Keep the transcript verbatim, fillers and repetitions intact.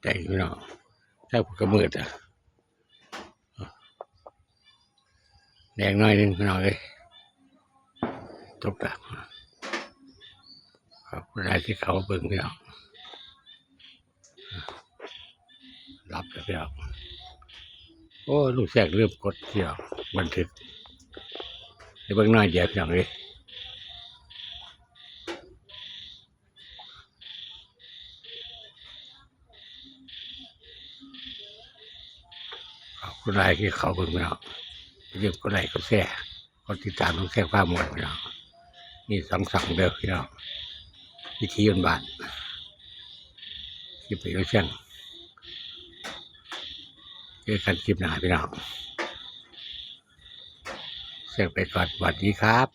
ใจพี่น้อง ถ้าก็มืดอ่ะ แดงหน่อยหนึ่งพี่น้องเอ้ย จบละ ขอบคุณหลายที่เขาเบิ่งพี่น้อง รับแล้วพี่น้อง โอ้ ลุงแซกลืมกดพี่น้อง บันทึก ให้เบิ่งหน่อยเดียวพี่น้องเอ้ย ขอบคุณหลายที่เขาเบิ่งพี่น้อง อย่าลืมกดไลค์กดแชร์ กดติดตามลุงแซกพาม่วนพี่น้อง มีสองช่องเด้อพี่น้อง วิถีบ้านๆ คลิปไปก็เช่น เจอกันคลิปหน้าพี่น้อง แซกไปก่อน สวัสดีครับ